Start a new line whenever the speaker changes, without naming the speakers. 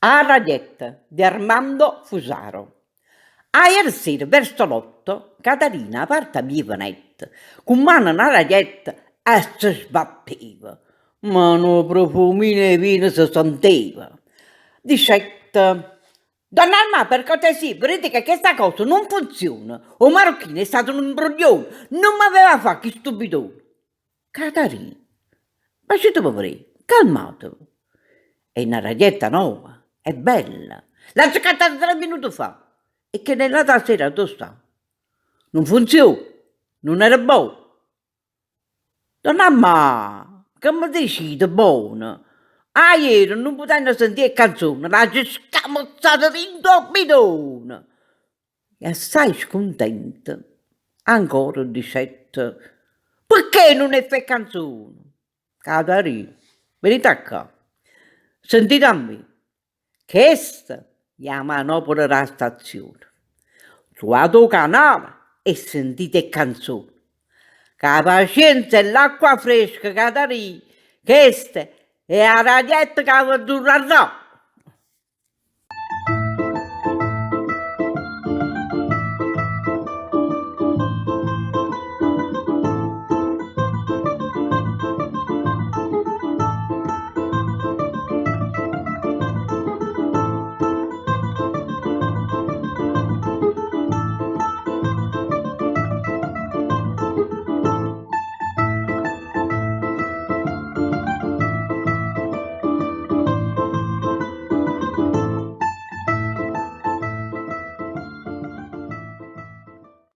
A radietta di Armando Fusaro. Aiere sera verso l'otto Catarina 'a parta mia venette, cu mmano na radietta e se sbatteva, ma nu profumino 'e vino se senteva. Dicette, Donna Armà, per cortesia, vedite che chesta cosa nun funziona, 'o marucchino è stato nu 'mbruglione, nun m'aveva fa chistu bidone. Catarì, faciteme vedè, calmatevi, è na radietta nova, è bella, l'aggio accattata tre minute fa e chella 'e l'ata sera addò sta? Nun funziona, nun era bona. Donna Armà, che me dicite, bona? Ajere nun putenno sentì 'e canzone, l'aggio scamozzata dint' 'o bidone. E assaje scuntenta ancora dicette, Pecché nun 'e fa 'e canzone? Catarì, venite accà, sentite a me, chesta è 'a manopola d' 'a stazione, truvate 'o canale e sentite 'e canzone, cu 'a pacienza e l'acqua fresca, Catarì, chesta è 'a radietta ca ve durarrà.